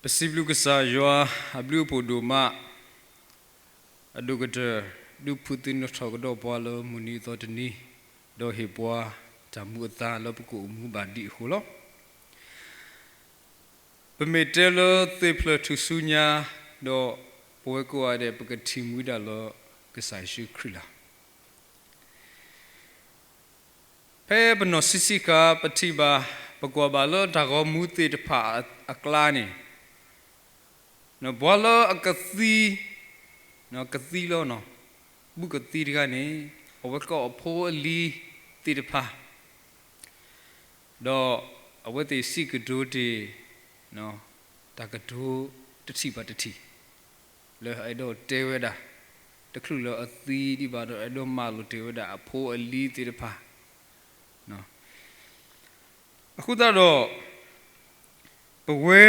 ပစံးဘျုးကစၢ်ယွၤအဘျုးအဖှိၣ်ဒိၣ်မး, အဒိၣ်ကတၢၢ် ဒုးဖုးသ့ၣ်နီၣ်ထီၣ်ကဒီးပှၤလၢမုၢ်နံၤအသီတနံၤ, ဒီးဟ့ၣ်ပှၤတၢ်မူအသါလၢပကအိၣ်မူဘၣ်ဒံးအဃိလီၤ. ပမ့ၢ်တဲလၢသ့ၣ်ဖျၢၣ်ထူၣ်စုညါ, ဒီးပဝဲကိးဂၤဒဲး ပကထံၣ်မှံဒၣ်လၢကစၢ်ယ့ၣ်ၡူးခရံာ်လီၤ. ဖဲပနီၢ်ဆံးဆံးခါ ပထံၣ်ဘၣ် ပကွၢ်ဘၣ်လၢတၢ်ဂီၤမူသ့ၣ်တဖၣ်အကျါန့ၣ်, ပှၤလၢအကသံ, ကသံလီၤ, ဘူးကသံတဂၤန့ၣ်, အဝဲကိးအဖိအလံၤသ့ၣ်တဖၣ်, ဒီးအဝဲသ့ၣ်စံးကတိၤတ့ၢ် တၢ်ကတိၤတထံၣ်ဘၣ်တထံၣ် လၢအဲၣ်ဒိးတဲဝဲဒၣ်, တချုးလၢအသံဒံးဘၣ်ဒီး အဲၣ်ဒိးမၤလိာ်တ့ၢ်ဝဲဒၣ်အဖိအလံၤသ့ၣ်တဖၣ်. အဃိသတးဒီး ပဝဲ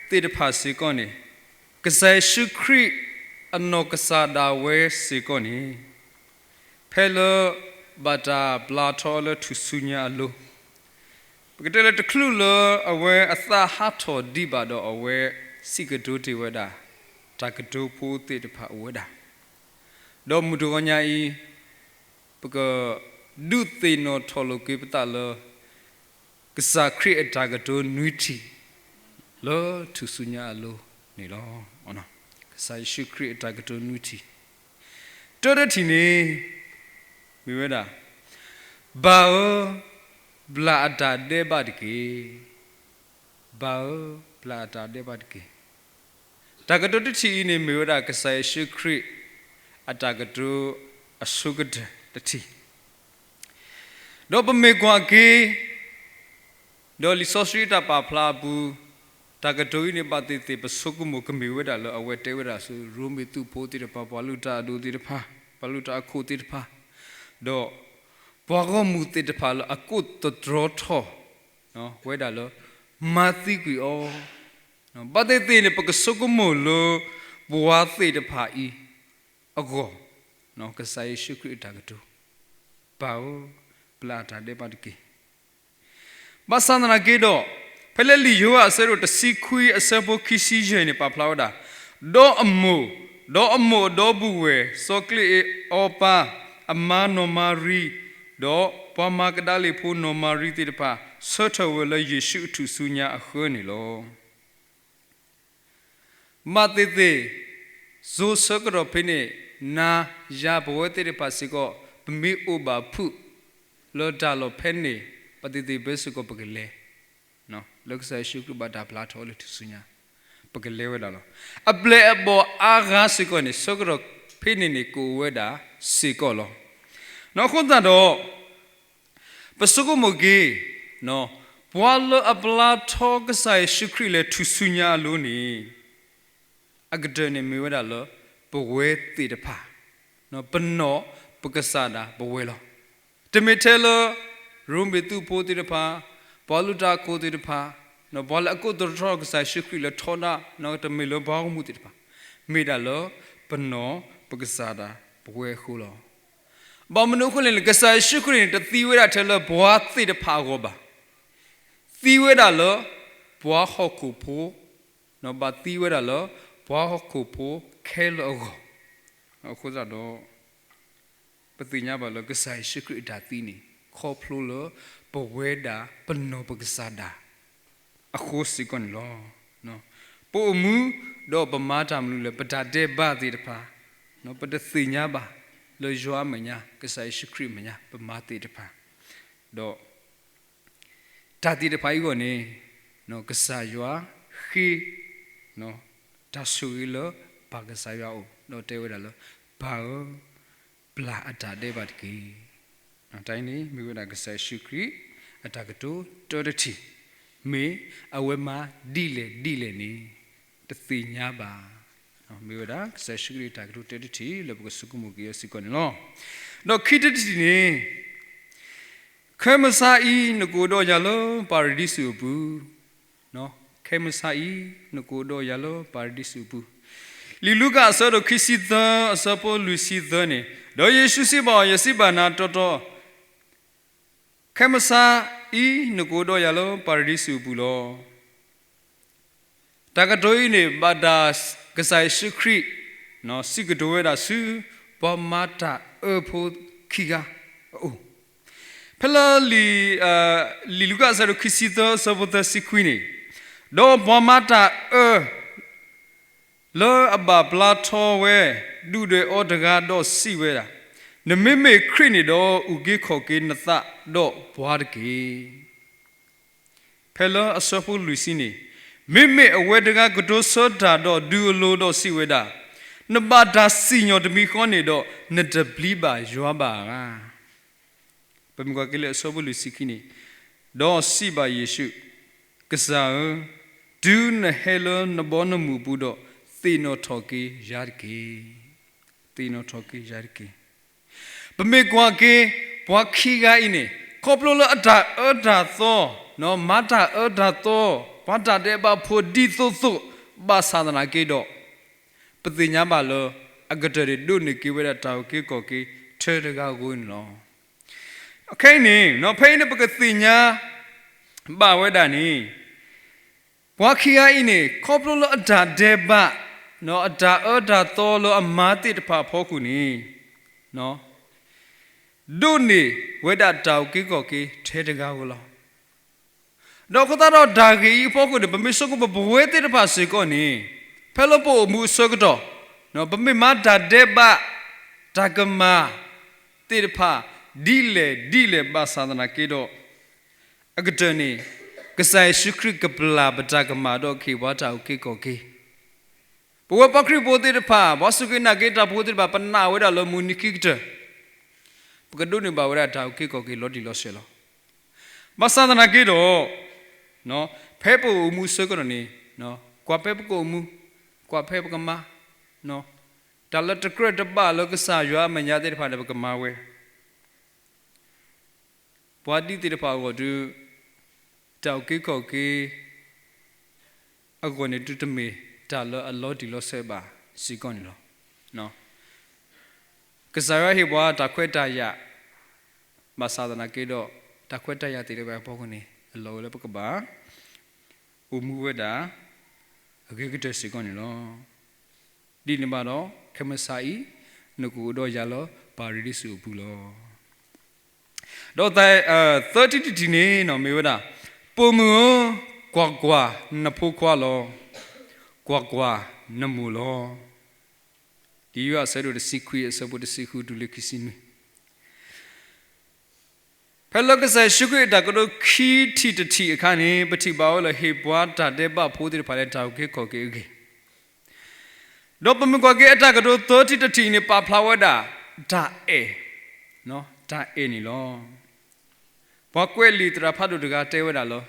သ့ၣ်တဖၣ်စ့ၢ်ကီးန့ၣ်, ကစၢ်ယ့ၣ်ၡူးခရံာ်အနီၢ်ကစၢ်ဒၣ်ဝဲစ့ၢ်ကီးန့ၣ်, ဖဲလၢဘၣ်တၢ်ဘျါထီၣ်လၢထူၣ်စုညါအလိၤ, ပကတဲလၢတချုးလၢအဝဲအသးဟးထီၣ်ဒံးဘၣ်ဒီး အဝဲစံးကတိၤတ့ၢ်ဝဲဒၣ် တၢ်ကတိၤဖိသ့ၣ်တဖၣ်အိၣ်ဝဲဒၣ်, ဒီးမုၢ်တဂီၤညါအံၤ ပကဒုးသ့ၣ်နီၣ်ထီၣ်လိာ်က့ၤပသးလၢ ကစၢ်ခရံာ်အတၢ်ကတိၤနွံထံၣ် လၢထူၣ်စုညါအလိၤန့ၣ်လီၤ. ကစၢ်ယ့ၣ်ၡူးခရံာ်အတၢ်ကတိၤနွံထံၣ်, တၢတထံၣ်န့ၣ် မ့ၢ်ဝဲဒၣ်, ဘၣ်ဧၢ, ဘျၣ်အတၢ်ဒဲးဘးတက့ၢ်. ဘၣ်ဧၢ, ဘျၣ်အတၢ်ဒဲးဘးတက့ၢ်. တၢ်ကတိၤတထံၣ်အံၤန့ၣ် မ့ၢ်ဝဲဒၣ်ကစၢ်ယ့ၣ်ၡူးခရံာ် အတၢ်ကတိၤအဆိကတၢၢ်တထံၣ်, ဒီးပမ့ၢ်ကွၢ်က့ၤ ဒီးလံာ်စီဆှံအတၢ်ပာ်ဖျါအပူၤ, တၢ်ကတိၤအံၤန့ၣ် ဘၣ်သ့ၣ်သ့ၣ် ပဆိကမိၣ်ကမ့ၢ်ဝဲဒၣ်လၢအဝဲတဲဝဲဒၣ်ဆူ ရိမ့ၤသုးဖိသ့ၣ်တဖၣ်, ပှၤလုၢ်တၢ်အဒိၣ်သ့ၣ်တဖၣ်, ပှၤလုၢ်တၢ်အခိၣ်သ့ၣ်တဖၣ်, ဒီးပှၤဂီၢ်မုၢ်သ့ၣ်တဖၣ်လၢအကိးသတြီထီၣ်ဝဲဒၣ်လၢ မၤသံကွံာ်အီၤ, ဘၣ်သ့ၣ်သ့ၣ်န့ၣ် ပကဆိကမိၣ်လၢပှၤသ့ၣ်တဖၣ်အံၤအဂီၢ်, ကစၢ်ယ့ၣ်ၡူးခရံာ်အတၢ်ကတိၤ, ဘၣ်ဧၢ, ဘျၣ်အတၢ်ဒဲးဘးတက့ၢ်. ဘၣ်ဆၣ်သနာ်က့ဒီး, ဖဲလၢလံာ်ယိၤဟၣ်အဆၢဒိၣ်တဆံခွံအဆၢဖိခံဆံယဲၢ်န့ၣ် ပာ်ဖျါဝဲဒၣ်, ဒီးအမိၢ်, ဒီးအမိၢ်အဒီပုၢ်ဝဲၢ် စီၤကျ့းအ့အီပၤ, အမါနီၢ်မၤရံ, ဒီးပှၤမၤကဒၤလ့ၣ်ဖိနီၢ်မၤရံသ့ၣ်တဖၣ် ဆၢထၢၣ်ဝဲလၢယ့ၣ်ၡူးအထူၣ်စုညါအဃၢန့ၣ်လီၤ. ဘၣ်သ့ၣ်သ့ၣ်, ယိၤဆၢကတီၢ်ဖဲန့ၣ်, နၤယၤပဝဲသ့ၣ်တဖၣ်စ့ၢ်ကီး ပမ့ၢ်အိၣ်ဘၣ်ဖုးလၢတၢ်လီၢ်ဖဲန့ၣ်, ဘၣ်သ့ၣ်သ့ၣ်ဘၣ်စ့ၢ်ကီးပကလဲၤ, လၢကစၢ်ယ့ၣ်ၡူးခရံာ်ဘၣ်တၢ်ဘျါထီၣ်လၢထူၣ်စုညါ, ပကလဲၤဝဲဒၣ်လီၤ. အပျဲၢ်အဘီၣ်အါဂၤစ့ၢ်ကီးန့ၣ် ဆၢကတီၢ်ဖဲန့ၣ်န့ၣ် ကအိၣ်ဝဲဒၣ်စ့ၢ်ကီးလီၤ. အဃိသတးဒီး ပဆိကမိၣ်က့ၤ, ပှၤလၢအဘျါထီၣ်ကစၢ်ယ့ၣ်ၡူးခရံာ်လၢထူၣ်စုညါအလိၤန့ၣ်, အကတၢၢ်န့ၣ်မ့ၢ်ဝဲဒၣ်လၢ ပဝဲသ့ၣ်တဖၣ်, ပနီၢ်ပကစၢ်ဒၣ်ပဝဲလီၤ. တမ့ၢ်ထဲလၢ ရိမ့ၤသုးဖိသ့ၣ်တဖၣ်, ပှၤလုၢ်တၢ်အခိၣ်သ့ၣ်တဖၣ်, ပှၤလၢအကိးသတြီထီၣ်ကစၢ်ယ့ၣ်ၡူးခရံာ်လၢထီဒါ, တမ့ၢ်လၢပှၤဂီၢ်မုၢ်သ့ၣ်တဖၣ်, မ့ၢ်ဒၣ်လၢပနီၢ်ပကစၢ်ဒၣ်ပဝဲအဃိလီၤ. ဘၣ်မနုၤအဃိလဲၣ်န့ၣ် ကစၢ်ယ့ၣ်ၡူးခရံာ်န့ၣ် တသံဝဲဒၣ်ထဲလၢပှၤသ့ၣ်တဖၣ်အဂီၢ်ဘၣ်. သံဝဲဒၣ်လၢ ပှၤဟီၣ်ခိၣ်ဖိ, ဘၣ်သံဝဲဒၣ်လၢ ပှၤဟီၣ်ခိၣ်ဖိခဲလၢာ်အဂီၢ်, အဃိသတးဒီး ပသ့ၣ်ညါဘၣ်လၢကစၢ်ယ့ၣ်ၡူးခရံာ်အတၢ်သံန့ၣ် ခီဖျိလၢပဝဲဒၣ်ပနီၢ်ပကစၢ်ဒၣ်အဃိစ့ၢ်ကီးန့ၣ်လီၤ. ပအိၣ်မူဒီးပမၤတၢ်မနုၤလဲၣ်, ပတၢ်ဒဲးဘးသ့ၣ်တဖၣ်, ပတသ့ၣ်ညါဘၣ်လၢယွၤအမဲာ်ညါ, ကစၢ်ယ့ၣ်ၡူးခရံာ်အမဲာ်ညါ ပမၤသ့ၣ်တဖၣ်, ဒီး တၢ်သ့ၣ်တဖၣ်အံၤအဂီၢ်န့ၣ် ကစၢ်ယွၤဃ့ တၢ်ဆိၣ်ဂ့ၤလၢပၢ်ကစၢ်ယွၤအအိၣ် ဒီးတဲဝဲဒၣ်လၢ ပၢ်ဧၢ, ဘျၣ်အတၢ်ဒဲးဘးတက့ၢ်. တၢ်အံၤန့ၣ် မ့ၢ်ဝဲဒၣ်ကစၢ်ယ့ၣ်ၡူးခရံာ်အတၢ်ကတိၤတၢတထံၣ်, မ့ၢ်အဝဲမၤဒ်လဲၣ်ဒ်လဲၣ်န့ၣ် တသ့ၣ်ညါဘၣ်. မ့ၢ်ဝဲဒၣ်ကစၢ်ယ့ၣ်ၡူးခရံာ်အတၢ်ကတိၤတၢတထံၣ်လၢပကဆိကမိၣ်က့ၤအီၤစ့ၢ်ကီးန့ၣ်လီၤ. ဒီးခံတထံၣ်န့ၣ် ခဲမုၢ်ဆါအံၤ နကအိၣ်ဒီးယၤလၢပၤရဒံစူၤအပူၤ, ခဲမုၢ်ဆါအံၤ နကအိၣ်ဒီးယၤလၢပၤရဒံစူၤအပူၤ. လံာ်လူၤကၣ်အဆၢဒိၣ်ခံဆံသၢ အဆၢဖိလွံၢ်ဆံသၢန့ၣ်, ဒီးယ့ၣ်ၡူးစံးဘၣ်အီၤ, ယစံးဘၣ်နၤတီတီ, ခဲမုၢ်ဆါအံၤ နကအိၣ်ဒီးယၤလၢပၤရဒံစူၤအပူၤလီၤ. တၢ်ကတိၤအံၤန့ၣ် ဘၣ်တၢ်ကစၢ်ယ့ၣ်ၡူးခရံာ် စံးကတိၤဝဲဒၣ်ဆူ ပှၤမၤတၢ်အၢဖိခံဂၤအအိၣ်, ဖဲလၢလံာ် လံာ်လူၤကၣ်အဆၢဒိၣ်ခံဆံသၢ အဆၢဖိသၢဆံခွံန့ၣ်, ဒီးပှၤမၤတၢ်အၢ လၢအဘၣ်ပျါထီဝဲ ဒုၣ်ဒွဲၣ်အီၤတဂၤဒီးစံးဝဲဒၣ်, နမ့မ့ၢ်ခရံာ်န့ၣ်ဒီး အုၣ်က့ၤခီၣ်က့ၤနသးဒီးပှၤတက့ၢ်. ဖဲလၢအဆၢဖိလွံၢ်ဆံန့ၣ်, မ့မ့ၢ်အဝဲတဂၤကတိၤဆၢတၢ်ဒီးဒုးအလိၤဒီးစံးဝဲဒၣ်, နဘၣ်တၢ်စံၣ်ညီၣ်တမံၤဃီန့ၣ်ဒီး နတပျံၤဘၣ်ယွၤဘၣ်ဧါ. ပမ့ၢ်ကွၢ်က့ၤလၢအဆၢဖိလွံၢ်ဆံခံန့ၣ်, ဒီးစံးဘၣ်ယ့ၣ်ၡူး, ကစၢ်ဧၢ, တုၤနဟဲလၢနဘီနမုၢ်အပူၤဒီး သ့ၣ်နီၣ်ထီၣ်က့ၤယၤတက့ၢ်. သ့ၣ်နီၣ်ထီၣ်က့ၤယၤတက့ၢ်. ပမ့ၢ်ကွၢ်က့ၤ ပှၤခံဂၤအံၤန့ၣ် ခီဖျိလၢအတၢ်အၢတၢ်သီ, မၤတၢ်အၢတၢ်သီ, ပှၤတၢ်ဒဲးဘးဖိဒ်သိးသိး ဘၣ်ဆၣ်သနာ်က့ဒီး ပသ့ၣ်ညါဘၣ်လၢ အကတၢၢ်န့ၣ်ဒိးန့ၢ်က့ၤဝဲဒၣ်တၢ်အုၣ်က့ၤခီၣ်က့ၤထဲတဂၤဧိၤန့ၣ်လီၤ. ခဲအံၤန့ၣ် ဖဲအံၤန့ၣ် ပကသ့ၣ်ညါဘၣ်ဝဲဒၣ်န့ၣ် ပှၤခံဂၤအံၤန့ၣ် ခီဖျိလၢအတၢ်ဒဲးဘး အတၢ်အၢတၢ်သီလၢအမၤသ့ၣ်တဖၣ်အဖီခိၣ်န့ၣ် ဒိးန့ၢ်ဝဲဒၣ်တၢ်အုၣ်က့ၤခီၣ်က့ၤထဲတဂၤဧိၤလီၤ. ဒီးအဃိသတးဒီးတၢ်ဂ့ၢ်အံၤအဖီခိၣ်န့ၣ် ပမ့ၢ်ဆိကမိၣ်ပဝဲသ့ၣ်တဖၣ်စ့ၢ်ကီးန့ၣ် ဖဲလၢပအိၣ်မူအဆၢကတီၢ် ပမ့ၢ်မၤတၢ်ဒဲးဘး တၢ်ကမၣ်သ့ၣ်တဖၣ် ဒ်လဲၣ်ဒ်လဲၣ်ဘၣ်ဆၣ်သနာ်က့ဒီး အကတၢၢ်န့ၣ် ကစၢ်ယ့ၣ်ၡူးခရံာ်ကပျၢ်ပတၢ်ကမၣ်ဒီးကဟ့ၣ်ပှၤတၢ်အုၣ်က့ၤခီၣ်က့ၤ ပဝဲပှၤခရံာ်ဖိသ့ၣ်တဖၣ် ပှၤစူၢ်က့ၤနာ်က့ၤတၢ်ဖိသ့ၣ်တဖၣ် ပနာ်ဝဲဒၣ်လၢမုၢ်နံၤခံကတၢၢ် ပကဒိးန့ၢ်ဘၣ်ဝဲဒၣ်တၢ်အုၣ်က့ၤခီၣ်က့ၤလီၤတံၢ်လီၤဆဲးလီၤ. ဘၣ်ဆၣ်သနာ်က့ဒီး ဖဲပအိၣ်မူအဆၢကတီၢ်န့ၣ် ကွၢ်ဖဲပကအိၣ်မူ, ကွၢ်ဖဲပကမၤ, တၢ်လၢတကြၢးတဘၣ်လၢကစၢ်ယွၤအမဲာ်ညါသ့ၣ်တဖၣ်န့ၣ် ပကမၤဝဲ ပှၤဒ်သ့ၣ်တဖၣ်အဂီၢ်ဒုး တၢ်အုၣ်က့ၤခီၣ်က့ၤအဂီၢ်န့ၣ် ဒုးတမ့ၢ်တၢ်လၢအလီၤတံၢ်လီၤဆဲးဘၣ်စ့ၢ်ကီးန့ၣ်လီၤ. ကစၢ်ယွၤဟ့ၣ်ပှၤတၢ်ခွဲးတၢ်ယာ် ဘၣ်ဆၣ်သနာ်က့ဒီး တၢ်ခွဲးတၢ်ယာ်သ့ၣ်တဖၣ်အဖီခိၣ်န့ၣ် အလီၢ်အိၣ်လၢပကဘၣ် အိၣ်မူဝဲဒၣ် အဂ့ၤကတၢၢ်စ့ၢ်ကီးန့ၣ်လီၤ. ဒ်န့ၣ်ဘၣ်ဒီး ခဲမုၢ်ဆါအံၤ နကအိၣ်ဒီးယၤလၢပၤရဒံစူးအပူၤလီၤ. ဒီး သၢထံၣ်တထံၣ်န့ၣ် မ့ၢ်ဝဲဒၣ်, ပိာ်မုၣ်ဧၢ, ကွၢ်ကွၢ်, နဖိခွါလီၤ. ကွၢ်ကွၢ်, နမိၢ်လီၤ. လံာ်ယိၤဟၣ်အဆၢဒိၣ်တဆံခွံ အဆၢဖိတဆံဃုတုၤလၢခံဆံနွံ ဖဲလၢကစၢ်ယ့ၣ်ၡူးခရံာ်အတၢ်ကတိၤခံထံၣ်တထံၣ်အခါန့ၣ် ပထံၣ်ဘၣ်ဝဲလၢ ဟ့ၣ်ပှၤတၢ်ဒဲးဘးဖိသ့ၣ်တဖၣ်လၢတၢ်အုၣ်က့ၤခီၣ်က့ၤအဂ့ၢ်, ဒီးပမ့ၢ်ကွၢ်က့ၤအတၢ်ကတိၤသၢထံၣ်တထံၣ်န့ၣ် ပာ်ဖျါဝဲဒၣ် တၢ်အဲၣ်, တၢ်အဲၣ်န့ၣ်လီၤ. ပှၤကွဲးလံာ်သရၣ်ဖးဒိၣ်တဂၤတဲဝဲဒၣ်လၢ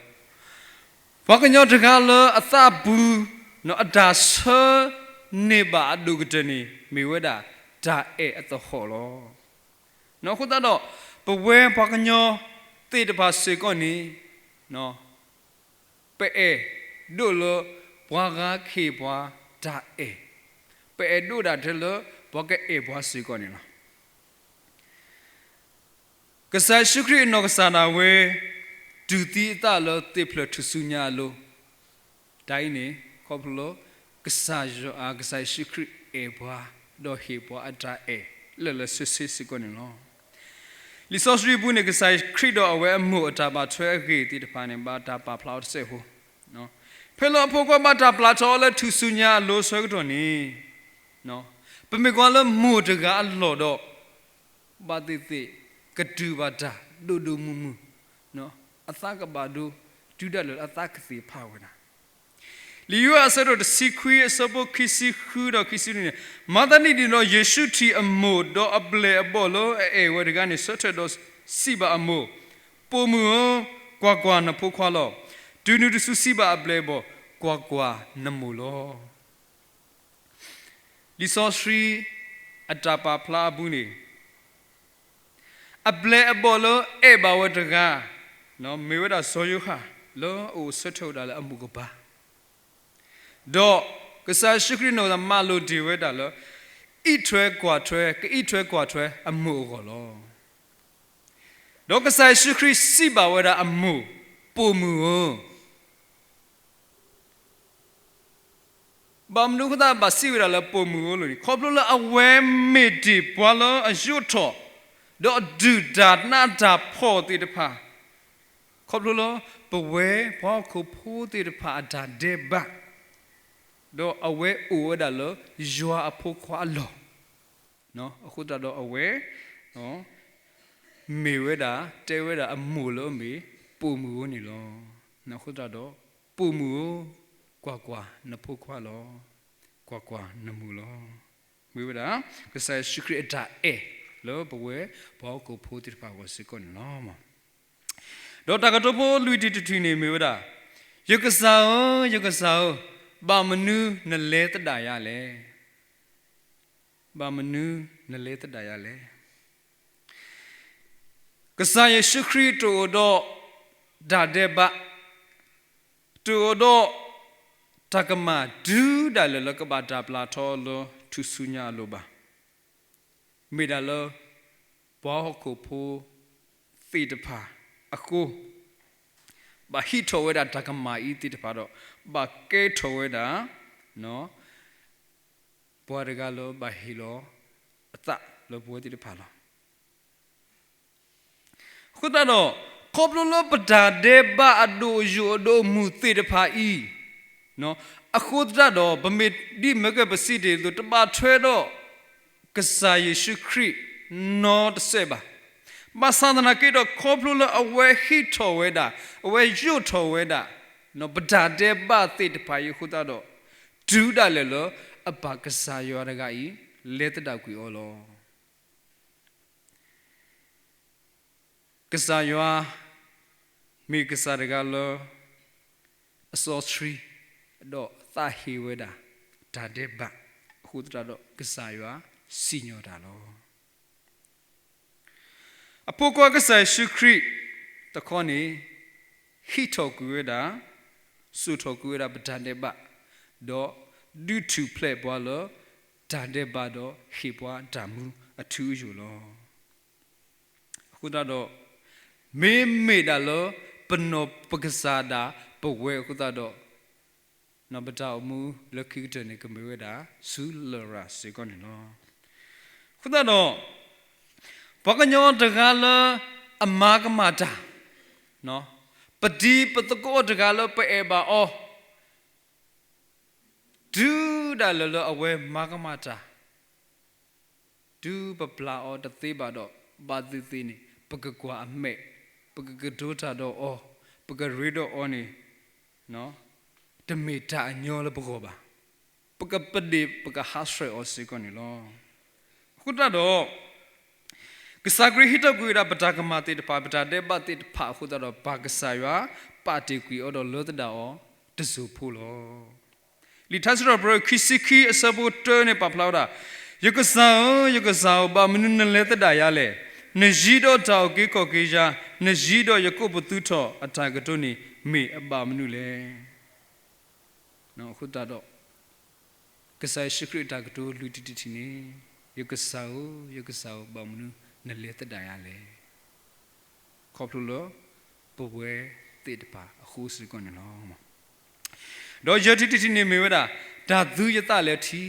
ပှၤကညီတဂၤလၢအသးပူၤ အတၢ်ဆၢန့ၢ်ဘၣ်အဒိၣ်ကတၢၢ်န့ၣ် မ့ၢ်ဝဲဒၣ် တၢ်အဲၣ်အသဟီၣ်လီၤ. အဃိသတးဒီး ပဝဲပှၤကညီသ့ၣ်တဖၣ်စ့ၢ်ကီးန့ၣ် ပအဲၣ်ဒိၣ်လၢ ပှၤဂၤကဟ့ၣ်ပှၤတၢ်အဲၣ်, ပအဲၣ်ဒိၣ်ဒၣ်ထဲလၢ ပှၤကအဲၣ်ပှၤစ့ၢ်ကီးန့ၣ်လီၤ. ကစၢ်ယ့ၣ်ၡူးခရံာ်အနီၢ်ကစၢ်ဒၣ်ဝဲ တူၢ်သံအသးလၢသ့ၣ်ဖျၢၣ်ထူၣ်စုညါအလိၤ, တၢ်အံၤန့ၣ် ခီဖျိလၢ ကစၢ်ယွၤ ကစၢ်ယ့ၣ်ၡူးခရံာ်အဲၣ်ပှၤ ဒီးဟ့ၣ်ပှၤအတၢ်အဲၣ်လၢာ်လၢာ်ဆ့ဆ့စ့ၢ်ကီးန့ၣ်လီၤ. လံာ်စီဆှံအပူၤန့ၣ် ကစၢ်ခရံာ်ဒီးအဝဲအမိၢ်အတၢ်ဘၣ်ထွဲအဂ့ၢ်သ့ၣ်တဖၣ်န့ၣ် ဘၣ်တၢ်ပာ်ဖျါအီၤတစဲးဖိ, ဖဲလၢအဖိခွါဘၣ်တၢ်ပျၢ်ထီၣ်အီၤလၢထူၣ်စုညါအလိၤအဆၢကတီၢ်န့ၣ် ပမ့ၢ်ကွၢ်လၢမိၢ်တဂၤအလီၢ်ဒီး ဘၣ်သ့ၣ်သ့ၣ် ကတုၤဘၣ်တၢ်ဒိၣ်ဒိၣ်မုၢ်မုၢ်, အသးကဘၣ်ဒိ တုၤဒၣ်လဲာ်လၢအသးကသ့ၣ်ဖးဝဲဒၣ်. လံာ်ယိၤဟၣ်အဆၢဒိၣ်တဆံခွံ အဆၢဖိခံဆံဃုဒီးခံဆံနွံန့ၣ်, မၤသးဒ်န့ၣ်ဒီး ယ့ၣ်ၡူးထံၣ်အမိၢ်, ဒီးအပျဲၢ်အဘီၣ်လၢအအဲၣ်ဝဲတဂၤန့ၣ် ဆၢထၢၣ်ဒီးစံးဘၣ်အမိၢ်, ပိာ်မုၣ်ဧၢ, ကွၢ်ကွၢ်, နဖိခွါလီၤ. တုၤနုၤတစုစံးဘၣ်အပျဲၢ်အဘီၣ်, ကွၢ်ကွၢ်, နမိၢ်လီၤ. လံာ်စီဆှံအတၢ်ပာ်ဖျါအပူၤန့ၣ်, အပျဲၢ်အဘီၣ်လၢအဲၣ်ဘၣ်ဝဲတဂၤ, မ့ၢ်ဝဲဒၣ်စီၤယိၤဟၣ် လၢအအိၣ်ဆၢထၢၣ်ဝဲဒၣ်လၢအမိၢ်ကပၤ, ဒီးကစၢ်ယ့ၣ်ၡူးခရံာ်နီၢ်ကစၢ်မၤလိာ်တ့ၢ်ဝဲဒၣ်လၢ အံးထွဲကွၢ်ထွဲ, ကအံးထွဲကွၢ်ထွဲအမိၢ်အဂီၢ်လီၤ. ဒီးကစၢ်ယ့ၣ်ၡူးခရံာ်စံးဘၣ်ဝဲဒၣ်အမိၢ်, ပိာ်မုၣ်ဧၢ, ဘၣ်မနုၤအဃိသတးဘၣ်စံးဝဲဒၣ်လၢပိာ်မုၣ်ဧၢလီၤန့ၣ်, ခီဖျိလၢအဝဲမ့ၢ်ဒၣ်ပှၤလၢအယိးထီၣ် ဒီးဒုၣ်တၢ်နးတၢ်ဖှီၣ်သ့ၣ်တဖၣ်, ခီဖျိလၢပဝဲပှၤဟီၣ်ခိၣ်ဖိသ့ၣ်တဖၣ်အတၢ်ဒဲးဘး, ဒီးအဝဲအိၣ်ဝဲဒၣ်လၢယွၤအဖိခွါအလီၢ်, အဃိသတးဒီးအဝဲ မ့ၢ်ဝဲဒၣ် တဲဝဲဒၣ်အမိၢ်လၢအမ့ၢ်ပိာ်မုၣ်ဧၢန့ၣ်လီၤ. အဃိသတးဒီး ပိာ်မုၣ်ဧၢ, ကွၢ်ကွၢ်, နဖိခွါလီၤ. ကွၢ်ကွၢ်, နမိၢ်လီၤ. မ့ၢ်ဝဲဒၣ် ကစၢ်ယ့ၣ်ၡူးခရံာ်အတၢ်အဲၣ်လၢပဝဲပှၤဟီၣ်ခိၣ်ဖိသ့ၣ်တဖၣ်အဂီၢ်စ့ၢ်ကီးန့ၣ်လီၤ. ဒီးတၢ်ကတိၤဖိလွံၢ်ထံၣ်တထံၣ်န့ၣ်မ့ၢ်ဝဲဒၣ်, ယကစၢ်ဧၢ, ယကစၢ်ဧၢ, ဘၣ်မနုၤနလဲၤသဒၣ်ယၤလဲၣ်. ဘၣ်မနုၤနလဲၤသဒၣ်ယၤလဲၣ်. ကစၢ်ယ့ၣ်ၡူးခရံာ်တအိၣ်ဒီးတၢ်ဒဲးဘး, တအိၣ်ဒီးတၢ်ကမၣ်ဒုးဒၣ်လဲာ်လၢကဘၣ်တၢ်ပျၢ်ထီလၢထူၣ်စုညါအလိၤဘၣ်. မ့ၢ်ဒၣ်လၢ ပှၤဟီၣ်ခိၣ်ဖိသ့ၣ်တဖၣ်အဃိ ဘၣ်ဟံးထီၣ်ဝဲဒၣ်တၢ်ကမၣ်အံၤသ့ၣ်တဖၣ်ဒီး ဘၣ်ကဲထီၣ်ဝဲဒၣ် ပှၤတဂၤလၢဘၣ်ဟ့ၣ်လီၤအသးလၢပဝဲသ့ၣ်တဖၣ်လီၤ. အဃိသတးဒီး ခီဖျိလၢပတၢ်ဒဲးဘးအဒိၣ်ယိာ်အဒိၣ်မုၢ်သ့ၣ်တဖၣ်အံၤ, အဃိသတးဒီး ပမ့ၢ်ဒ်မၢကဲပစံးတ့ၢ်အသိး တဘၣ်ထွဲဒီး ကစၢ်ယ့ၣ်ၡူးခရံာ်နီတစဲးဘၣ်. ဘၣ်ဆၣ်သနာ်က့ဒီး ခီဖျိလၢအဝဲဟံးထီၣ်ဝဲဒၣ်, အဝဲယိးထီၣ်ဝဲဒၣ် ပတၢ်ဒဲးဘးသ့ၣ်တဖၣ်အံၤအဃိသတးဒီး တုၤဒၣ်လဲာ်လၢအဘၣ်ကစၢ်ယွၤတဂၤအံၤ လဲၤသဒၣ်ကွံာ်အီၤလီၤ. ကစၢ်ယွၤ မ့ၢ်ကစၢ်တဂၤလၢ အစီဆှံ ဒီးသးဟ့ဝဲဒၣ် တၢ်ဒဲးဘး အဃိသတးဒီး ကစၢ်ယွၤစံၣ်ညီၣ်တၢ်လီၤ. အဖိခွါကစၢ်ယ့ၣ်ၡူးခရံာ်တခီန့ၣ် ဟံးထီၣ်ကွံာ်ဝဲဒၣ်, စိာ်ထီၣ်ကွံာ်ဝဲဒၣ်ပတၢ်ဒဲးဘး, ဒီးဒုးထူၣ်ဖျဲးပှၤလၢတၢ်ဒဲးဘးဒီး ဟ့ၣ်ပှၤတၢ်မူအထူအယိာ်လီၤ. အဃိသတးဒီး မ့မ့ၢ်ဒၣ်လၢပနီၢ်ပကစၢ်ဒၣ်ပဝဲအဃိသတးဒီး ပတၢ်အိၣ်မူလၢခံကတၢၢ်န့ၣ် ကမ့ၢ်ဝဲဒၣ်ဆူလရာ်စ့ၢ်ကီးန့ၣ်လီၤ. အဃိသတးဒီး ပှၤကညီတဂၤလၢအမၤကမၣ်တၢ်, ပဒံပသကိးတဂၤလၢပအဲၣ်ဘၣ်အီၤ တုၤဒၣ်လဲာ်လၢအဝဲမၤကမၣ်တၢ် တုၤပပျၢ်အီၤတသ့ဘၣ်ဒီး ဘၣ်သ့ၣ်သ့ၣ်န့ၣ် ပကကွၢ်အမဲာ်, ပကကတိၤတၢ်ဒီးအီၤ, ပကရ့ဒီးအီၤန့ၣ် တမ့ၢ်တၢ်အညီလၢပဂီၢ်ဘၣ်. ပကပဒ့ၣ်ပကဟးဆှဲးအီၤစ့ၢ်ကီးန့ၣ်လီၤ. အဃိသတးဒီး ကစၢ်ခရံာ်ဟံးထီၣ်ကွံာ်ဝဲဒၣ်ပတၢ်ကမၣ်သ့ၣ်တဖၣ် ပတၢ်ဒဲးဘးသ့ၣ်တဖၣ်အဃိသတးဒီး ဘၣ်ကစၢ်ယွၤပာ်တ့ၢ်ကွံာ်အီၤဒီးလၢသဒၣ်အီၤတစိၤဖိလီၤ. လံာ်ထါစံးထီၣ်ပတြၢၤခံဆံခံအဆၢဖိတၢန့ၣ်ပာ်ဖျါဝဲဒၣ်, ယကစၢ်ဧၢ, ယကစၢ်ဧၢ, ဘၣ်မနုၤနလဲၤသဒၣ်ယၤလဲၣ်. နယံၤဒီးတၢ်အုၣ်က့ၤခီၣ်က့ၤယၤ, နယံၤဒီးယကိးပသူထီၣ်အတၢ်ကတိၤန့ၣ် မ့ၢ်အဘၣ်မနုၤလဲၣ်. အဃိသတးဒီး ကစၢ်ယ့ၣ်ၡူးခရံာ်အတၢ်ကတိၤလွံၢ်ထံၣ်တထံၣ်န့ၣ်, ယကစၢ်ဧၢ, ယကစၢ်ဧၢ, ဘၣ်မနုၤနလဲၤသဒၣ်ယၤလဲၣ်. ခီဖျိလၢပဝဲသ့ၣ်တဖၣ်အဃိစ့ၢ်ကီးန့ၣ်လီၤ. ဒီးယဲၢ်ထံၣ်တထံၣ်န့ၣ်မ့ၢ်ဝဲဒၣ်, တၢ်သူယသးလၢထံ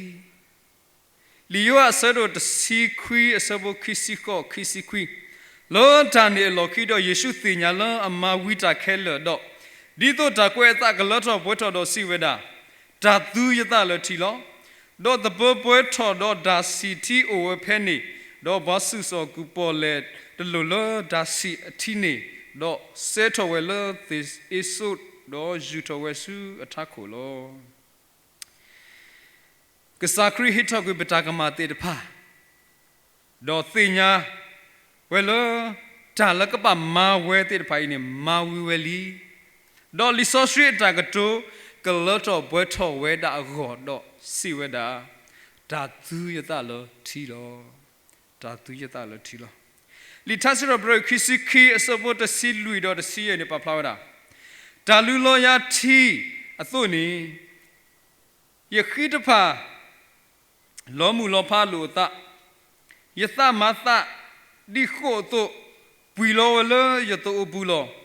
လံာ်ယိၤဟၣ်အဆၢဒိၣ်တဆံခွံအဆၢဖိခံဆံဃိး ခံဆံခွံ, လၢတၢ်န့ၣ်အလီၢ်ခံဒီး ယ့ၣ်ၡူးသ့ၣ်ညါလၢအမၤဝံၤတၢ်ခဲလၢာ်ဒီး, ဒ်သိးတၢ်ကွဲးအသးကလၢထီၣ်ပှဲၤထီၣ်ဒီးစံးဝဲဒၣ်, တၢ်သူယသးလၢထံလီၤ. ဒီးသပၢၤပှဲၤထီၣ်ဒီးတၢ်ဆံၣ်ထံအိၣ်ဝဲဖဲန့ၣ်, ဒီးပှၤဆူၣ်စီၣ်ကူၣ်ပီၣ်လဲၣ်တလိၣ်လၢတၢ်ဆံၣ်အထံန့ၣ်, ဒီးစဲထီၣ်ဝဲလၢသ့ၣ်အ့စိး, ဒီးယူာ်ထီၣ်ဝဲဆူအထးခိၣ်လီၤ. ကစၢ်ခရံာ်ဟ့ၣ်ထီၣ်ကွံာ်ပတၢ်ကမၣ်သ့ၣ်တဖၣ်, ဒီးသ့ၣ်ညါဝဲလၢ တၢ်လၢကဘၣ်မၤဝဲသ့ၣ်တဖၣ်အံၤန့ၣ် မၤဝံၤဝဲလံ. ဒီးလံာ်စီဆှံအတၢ်ကတိၤ ကလၢထီၣ်ပှဲၤထီၣ်ဝဲဒၣ်အဂီၢ်ဒီးစံးဝဲဒၣ်, တၢ်သူယသးလၢထံလီၤ. တၢ်သူယသးလၢထံလီၤ. လံာ်ထါစံးထီၣ်ပတြၢၤ ခံဆံခံအဆၢဖိတဆံလွံၢ်ဒီးတဆံယဲၢ်န့ၣ် ပာ်ဖျါဝဲဒၣ်, တၢ်လုၢ်လီၤယၤထံအသိးန့ၣ် ယဃံတဖၣ် လီၤမုၢ်လီၤဖးလိာ်အသး, ယသးမၤသးဒ်ဃိာ်အသိး ပှံၢ်လီၤဝဲလၢယသးအိၣ်ပူၤလီၤ.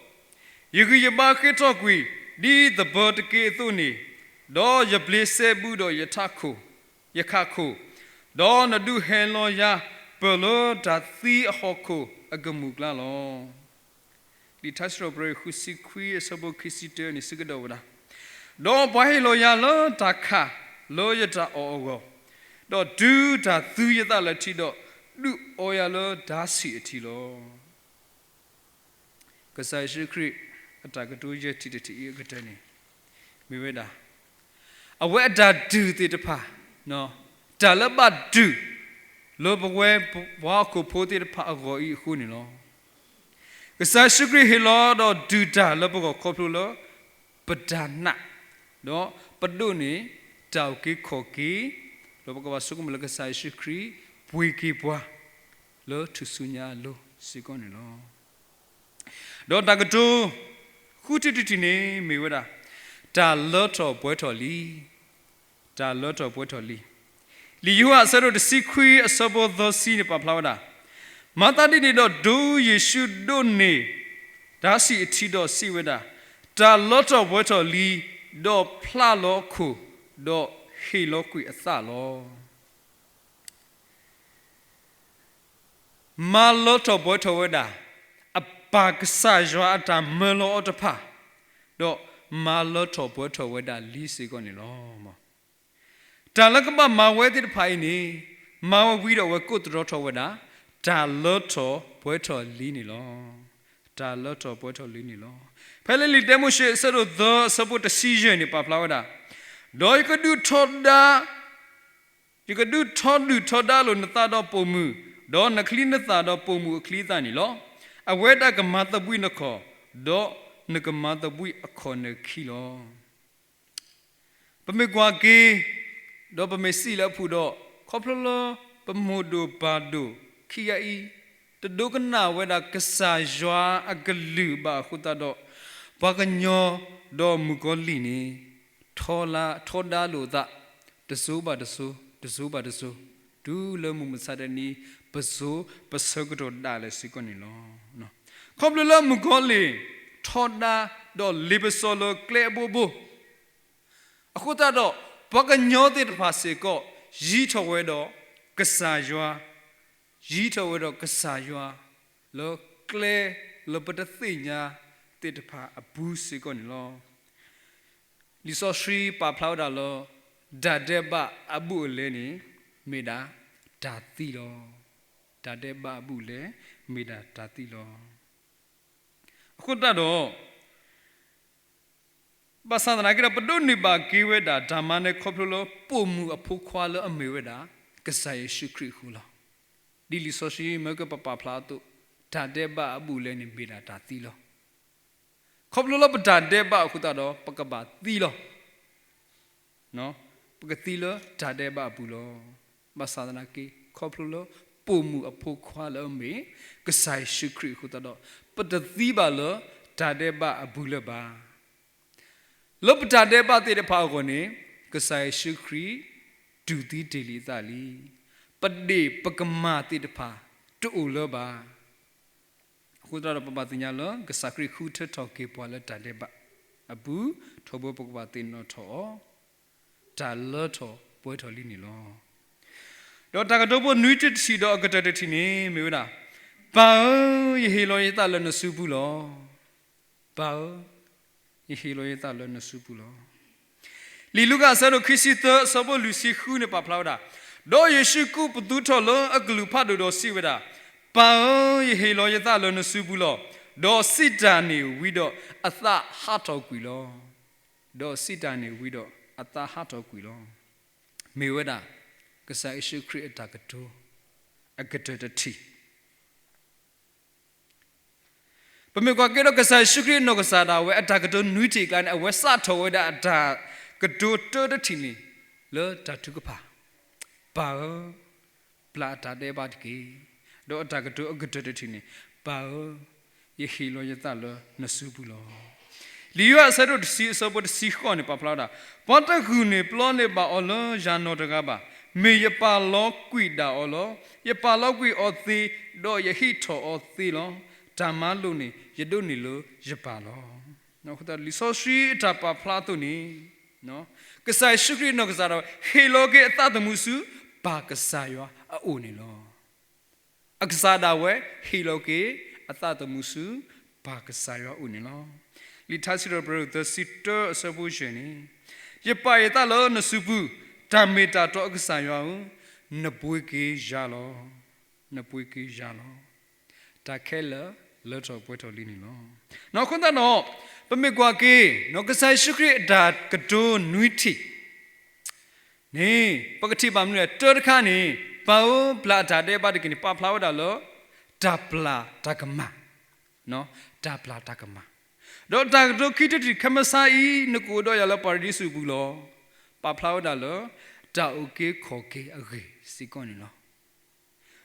ယဂံၢ်ယဘါဃ့ထီၣ်ကွံာ် ဒ်သပၢၤတက့ၢ်အသိးန့ၣ်, ဒီးယဘျ့စဲဘူးဒီးယထးခိၣ်, ယခးခိၣ်, ဒီးနဒုးဟဲလီၤယၤပၢၢ်လၢတၢ်သံအဟီၣ်ခိၣ်အကမူၣ်ကျါလီၤ. လံာ်ထါစံးထီၣ်ပတြၢၤ ဃုဆံခွံအဆၢဖိခံဆံတၢန့ၣ် စံးကဒီးဝဲဒၣ်, ဒီးပှၤဟ့ၣ်လီၤယၤလၢတၢ်ခးလၢယတၢ်အီၣ်အဂီၢ်, ဒီးတုၤတၢ်သုယသးလၢထံဒီး, ဒုးအီယၤလၢတၢ်ဆံၣ်အထံလီၤ. ကစၢ်ယ့ၣ်ၡူးခရံာ်အတၢ်ကတိၤယဲၢ်ထံၣ်တထံၣ်အံၤအကတၢၢ်န့ၣ် မ့ၢ်ဝဲဒၣ် အဝဲအတၢ်ဒုးသ့ၣ်တဖၣ်, တၢ်လၢဘၣ်ဒုးလၢပဝဲပှၤဟီၣ်ခိၣ်ဖိသ့ၣ်တဖၣ်အဂီၢ်အံၤအဃိန့ၣ်လီၤ. ကစၢ်ယ့ၣ်ၡူးခရံာ်ဟ့ၣ်လီၤဒီးဒုးတၢ်လၢပဂီၢ်ခီဖျိလၢ ပတၢ်နာ်, ဒီးပဒိးန့ၢ်တၢ်အုၣ်က့ၤခီၣ်က့ၤ, ဒီးပကဘၣ်ဆိကမိၣ်လၢကစၢ်ယ့ၣ်ၡူးခရံာ်ပှ့ၤက့ၤပှၤ လၢထူၣ်စုညါအလိၤစ့ၢ်ကီးန့ၣ်လီၤ. ဒီးတၢ်ကတိၤဃုထံၣ်တထံၣ်န့ၣ်မ့ၢ်ဝဲဒၣ် တၢ်လၢထီၣ်ပှဲၤထီၣ်လံ. တၢ်လၢထီၣ်ပှဲၤထီၣ်လံ. လံာ်ယိၤဟၣ်အဆၢဒိၣ်တဆံခွံအဆၢဖိသၢဆံန့ၣ်ပာ်ဖျါဝဲဒၣ်, မၤသးဒ်န့ၣ်ဒီး ဒ်ယ့ၣ်ၡူးဒိးန့ၢ်တၢ်ဆံၣ်အထံဒီးစံးဝဲဒၣ်, တၢ်လၢထီၣ်ပှဲၤထီၣ်လံ, ဒီးဖျါလီၤအခိၣ်, ဒီးဟ့ၣ်လီၤကွံာ်အသးလီၤ. မၤလၢထီၣ်ပှဲၤထီၣ်ဝဲဒၣ် အပၢ်ကစၢ်ယွၤအတၢ်မၢလီၤအီၤတဖၣ်, ဒီးမၤလၢထီၣ်ပှဲၤထီၣ်ဝဲဒၣ်လံစ့ၢ်ကီးန့ၣ်လီၤ. တၢ်လၢကဘၣ်မၤဝဲသ့ၣ်တဖၣ်အံၤန့ၣ်, မၤဝဲဝံၤဒီးအဝဲကိးသတြီထီၣ်ဝဲဒၣ် တၢ်လၢထီၣ်ပှဲၤထီၣ်လံန့ၣ်လီၤ. တၢ်လၢထီၣ်ပှဲၤထီၣ်လံန့ၣ်လီၤ. ဖဲလၢလံာ်တၢမိၤၡ့အဆၢဒိၣ်သၢအဆၢဖိတဆံယဲၢ်န့ၣ်ပာ်ဖျါဝဲဒၣ်, ဒီးယကဒုးထီဒါ ယကဒုးထီဒုၣ်ထီဒါလိာ်နသးဒီးပိာ်မုၣ်, ဒီးနချံနသၣ်ဒီးပိာ်မုၣ်အချံအသၣ်န့ၣ်လီၤ. အဝဲဒၣ်ကမၤသဘှံးနခီၣ်, ဒီးနကမၤသဘှံးအခီၣ်နၢခံလီၤ. ပမ့ၢ်ကွၢ်က့ၤ, ဒီးပမ့ၢ်စံးလၢအဖုၣ်ဒီး, ခီဖျိလၢပမိၢ်ဒိၣ်ပၢ်ဒိၣ်ခံဂၤအံၤ, တဒိကနၣ်ဝဲဒၣ်ကစၢ်ယွၤအကလုၢ်ဘၣ်အဃိသတးဒီး, ပှၤကညီဒီးမုၣ်ကီၤလံၢ်န့ၣ် ထီဒါလိာ်သး, တစိၤဘၣ်တစိၤ, တစိၤဘၣ်တစိၤ, တုၤလၢမုၢ်မဆါတနံၤ, ပစိၤပဆၢကတီၢ်ဒၣ်လဲာ်စ့ၢ်ကီးန့ၣ်လီၤ. ခီဖျိလၢမုၣ်ကီၤလံၢ် ထီဒါဒီးလ့ပစီလၢကျဲအဘိဘိ အဃိသတးဒီး, ပှၤကညီသ့ၣ်တဖၣ်စ့ၢ်ကီး ယံၤထီၣ်ဝဲဒီးကစၢ်ယွၤ, ယံၤထီၣ်ဝဲဒီးကစၢ်ယွၤ လၢကျဲလၢပတသ့ၣ်ညါသ့ၣ်တဖၣ်အပူၤစ့ၢ်ကီးန့ၣ်လီၤ. လံာ်စီဆှံပာ်ဖျါဝဲဒၣ်လၢ တၢ်ဒဲးဘးအဘူးအလဲန့ၣ် မ့ၢ်ဒၣ်တၢ်သံလီၤ. တၢ်ဒဲးဘးအဘူးအလဲ မ့ၢ်ဒၣ်တၢ်သံလီၤ. အဃိသတးဒီး ဘၣ်ဆၣ်သနာ်က့ဒီး ပဒိးန့ၢ်ဘၣ်က့ၤဝဲဒၣ်တၢ်မၤနၢၤခီဖျိလၢပိာ်မုၣ်အဖိခွါလၢအမ့ၢ်ဝဲဒၣ် ကစၢ်ယ့ၣ်ၡူးခရံာ်အဃိလီၤ. ဒ်လံာ်စီဆှံမၢကပပာ်ဖျါအသိး, တၢ်ဒဲးဘးအဘူးအလဲန့ၣ် မ့ၢ်ဒၣ်တၢ်သံလီၤ. ခီဖျိလၢပတၢ်ဒဲးဘးအဃိသတးဒီး ပကဘၣ်သံလီၤ. ပကသံလၢတၢ်ဒဲးဘးအပူၤလီၤ. ဘၣ်ဆၣ်သနာ်က့ ခီဖျိလၢပိာ်မုၣ်အဖိခွါလၢအမ့ၢ် ကစၢ်ယ့ၣ်ၡူးခရံာ်အဃိသတးဒီး ပတသံဘၣ်လၢတၢ်ဒဲးဘးအပူၤလၢၤဘၣ်. လၢပတၢ်ဒဲးဘးသ့ၣ်တဖၣ်အဂီၢ်န့ၣ် ကစၢ်ယ့ၣ်ၡူးခရံာ် တူၢ်သံတ့ၢ်လံအသးလံ. ပဒ့ၣ်ပကမၣ်သ့ၣ်တဖၣ်တအိၣ်လၢၤဘၣ်. အဃိသတးဒီး ပဘၣ်သ့ၣ်ညါလၢ ကစၢ်ခရံာ်ဃုထၢထီၣ်က့ၤပှၤလၢတၢ်ဒဲးဘးအပူၤ, ထီဘိပကဘၣ်သ့ၣ်နီၣ်ထီၣ်အီၤ, တၢ်လၢထီၣ်ပှဲၤထီၣ်လံန့ၣ်လီၤ. ဒီးတၢ်ကတိၤဖိနွံထံၣ်တထံၣ်ဒီးအကတၢၢ်တထံၣ်န့ၣ် မ့ၢ်ဝဲဒၣ်, ပၢ်ဧၢ, ယဟ့ၣ်လီၤယသးလၢနစုပူၤလီၤ. ပၢ်ဧၢ, ယဟ့ၣ်လီၤယသးလၢနစုပူၤလီၤ. လံာ်လူၤကၣ်အဆၢဒိၣ်ခံဆံသၢအဆၢဖိလွံၢ်ဆံဃုန့ၣ်ပာ်ဖျါဝဲဒၣ်, ဒီးယ့ၣ်ၡူးကူးပသူထီၣ်လၢအကလုၢ်ဖးဒိၣ်ဒီးစံးဝဲဒၣ်, ပၢ်ဧၢ, ယဟ့ၣ်လီၤယသးလၢနစုပူၤလီၤ. ဒီးစံးတၢ်န့ၣ်ဝံၤဒီးအသးဟးထီၣ်ကွံာ်လီၤ. ဒီးစံးတၢ်န့ၣ်ဝံၤဒီးအသးဟးထီၣ်ကွံာ်လီၤ. မ့ၢ်ဝဲဒၣ် ကစၢ်ယ့ၣ်ၡူးခရံာ်အတၢ်ကတိၤ အကတၢၢ်တထံၣ် ပမ့ၢ်ကွၢ်က့ၤဒီးကစၢ်ယ့ၣ်ၡူးခရံာ်အနီၢ်ကစၢ်ဒၣ်ဝဲ အတၢ်ကတိၤနွံထံၣ်အကျါန့ၣ် အဝဲစးထီၣ်ဝဲဒၣ်အတၢ်ကတိၤတၢတထံၣ်န့ၣ် လၢတၢ်ထုကဖၣ်, ပၢ်ဧၢ, ပျၢ်အတၢ်ဒဲးဘးတက့ၢ်. ဒီးအတၢ်ကတိၤအကတၢၢ်တထံၣ်န့ၣ်, ပၢ်ဧၢ, ယဟ့ၣ်လီၤယသးလၢနစုပူၤလီၤ. လံာ်ယိၤဟၣ်အဆၢဒိၣ်တဆံအဆၢဖိတဆံဃိးန့ၣ် ပာ်ဖျါဝဲဒၣ်, ပှၤတဂၤန့ၣ်ပျီန့ၢ်ဘၣ်အီၤလၢယၤနီၢ်တဂၤဘၣ်. မ့ၢ်ယပာ်လီၤကွံာ်ဒၣ်အီၤလီၤ. ယပာ်လီၤကွံာ်အီၤသ့, ဒီးယဟံးထီၣ်အီၤသ့လီၤ. တၢ်မၤလိာ်န့ၣ် ယဒိးန့ၢ်လၢယပၢ်လီၤ. လံာ်စီဆှံအတၢ်ပာ်ဖျါအသိးန့ၣ် ကစၢ်ယ့ၣ်ၡူးခရံာ်နီၢ်ကစၢ်ဒၣ်ဝဲ ဟ့ၣ်လီၤက့ၤအသးသမူဆူ ပၢ်ကစၢ်ယွၤအအိၣ်န့ၣ်လီၤ. အကစၢ်ဒၣ်ဝဲ ဟ့ၣ်လီၤက့ၤ အသးသမူဆူ ပၢ်ကစၢ်ယွၤအအိၣ်န့ၣ်လီၤ. လံာ်ထါစံးထီၣ်ပတြၢၤ သၢဆံတၢ အဆၢဖိယဲၢ်န့ၣ်, ယပာ်ယသးလၢနစုပူၤ, တၢ်မ့ၢ်တၢ်တီအကစၢ်ယွၤဧၢ, နပှ့ၤက့ၤယၤလီၤ. နပှ့ၤက့ၤယၤလီၤ. တၢ်ခဲလၢာ်လၢထီၣ်ပှဲၤထီၣ်လံန့ၣ်လီၤ. နီၢ်အဃိသတးဒီး ပမ့ၢ်ကွၢ်က့ၤ ကစၢ်ယ့ၣ်ၡူးခရံာ်အတၢ်ကတိၤနွံထံၣ်န့ၣ် ပကထံၣ်ဘၣ်မနုၤလဲၣ်, တၢတခါန့ၣ် ပၢ်ဧၢ ပျၢ်အတၢ်ဒဲးဘးတက့ၢ်န့ၣ် ပာ်ဖျါဝဲဒၣ်လၢ တၢ်ပျၢ်တၢ်ကမၣ်, တၢ်ပျၢ်တၢ်ကမၣ်, ဒီးတၢ်ကတိၤခံထံၣ်တထံၣ် ခဲမုၢ်ဆါအံၤ နကအိၣ်ဒီးယၤလၢပၤရဒံစူၤအပူၤလီၤ. ပာ်ဖျါဝဲဒၣ်လၢ တၢ်အုၣ်က့ၤခီၣ်က့ၤအဂ့ၢ်စ့ၢ်ကီးန့ၣ်လီၤ.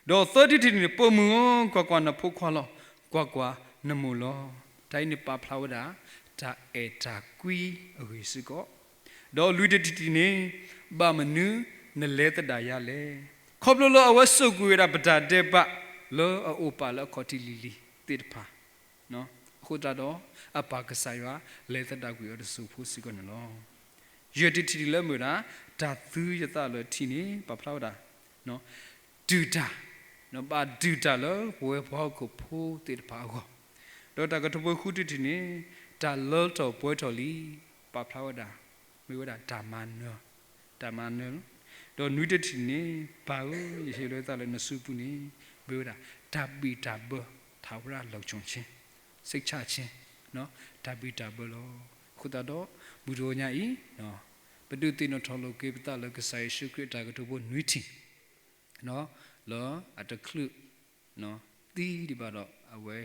ဒီးသၢထံၣ်တထံၣ်န့ၣ် ပိာ်မုၣ်ဧၢ, ကွၢ်ကွၢ်နဖိခွါလီၤ, ကွၢ်ကွၢ်နမိၢ်လီၤ. တၢ်အံၤန့ၣ်ပာ်ဖျါဝဲဒၣ် တၢ်အဲၣ်တၢ်ကွံအဂ့ၢ်စ့ၢ်ကီး, ဒီးလွံၢ်ထံၣ်တထံၣ်န့ၣ် ဘၣ်မနုၤနလဲၤသဒၣ်ယၤလဲၣ်. ခီဖျိလၢအဝဲစိာ်ကွံာ်ဝဲဒၣ်ပတၢ်ဒဲးဘး လၢအအိၣ်ပာ်လၢအခီၣ်ထံးလံၤလံၤသ့ၣ်တဖၣ် အဃိသတးဒီး အပၢ်ကစၢ်ယွၤ လဲၤသဒၣ်ကွံာ်အီၤတစိၢ်ဖိစ့ၢ်ကီးန့ၣ်လီၤ. ယဲၢ်ထံၣ်တထံၣ်လၢမ့ၢ်ဝဲဒၣ် တၢ်သုယသးလၢထံန့ၣ် ပာ်ဖျါဝဲဒၣ် ဒုၣ်တၢ်, ဘၣ်ဒုၣ်တၢ်လၢပဝဲပှၤဟီၣ်ခိၣ်ဖိသ့ၣ်တဖၣ်အဂီၢ်, ဒီးတၢ်ကတိၤဖိဃုထံၣ်တထံၣ်န့ၣ် တၢ်လၢထီၣ်ပှဲၤထီၣ်လံ, ပာ်ဖျါဝဲဒၣ် မ့ၢ်ဝဲဒၣ်တၢ်မၤနၢၤ, တၢ်မၤနၢၤ, ဒီးနွံထံၣ်တထံၣ်န့ၣ် ပၢ်ဧၢ, ယဟ့ၣ်လီၤယသးလၢနစုပူၤန့ၣ် မ့ၢ်ဝဲဒၣ် တၢ်ဘံၣ်တၢ်ဘၢ, ထးဝဲဒၣ် လုံခြုံခြင်း, စိတ်ချခြင်း, တၢ်ဘံၣ်တၢ်ဘၢလီၤ. အဃိသတးဒီး မုၢ်တဂီၤညါအံၤ ပဒုးသ့ၣ်နီၣ်ထီၣ်လိာ်က့ၤပသးလၢကစၢ်ယ့ၣ်ၡူးခရံာ်အတၢ်ကတိၤဖိနွံထံၣ် လၢအတချုးသံဒံးဘၣ်ဒီး အဝဲ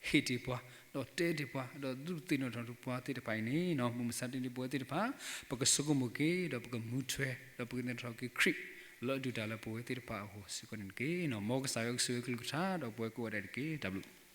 ဟ့ၣ်တ့ၢ်ပှၤ, ဒီးတဲတ့ၢ်ပှၤ, ဒီးဒုးသ့ၣ်နီၣ်ထီၣ်ပှၤသ့ၣ်တဖၣ်အံၤန့ၣ် မုၢ်မဆါတနံၤပဝဲသ့ၣ်တဖၣ် ပကဆိကမိၣ်က့ၤ ဒီးပကမူထွဲ ဒီးပကသ့ၣ်နီၣ်ထီၣ်က့ၤခရံာ် လၢအဒုၣ်တၢ်လၢပဝဲသ့ၣ်တဖၣ်အဂီၢ်စ့ၢ်ကီးန့ၣ်တက့ၢ်. မ်ကစၢ်ယွၤကဆိၣ်ဂ့ၤအကလုၢ်ကထါ ဒီးပဝဲကိးဂၤဒဲးတက့ၢ်. တၢ်ဘျုး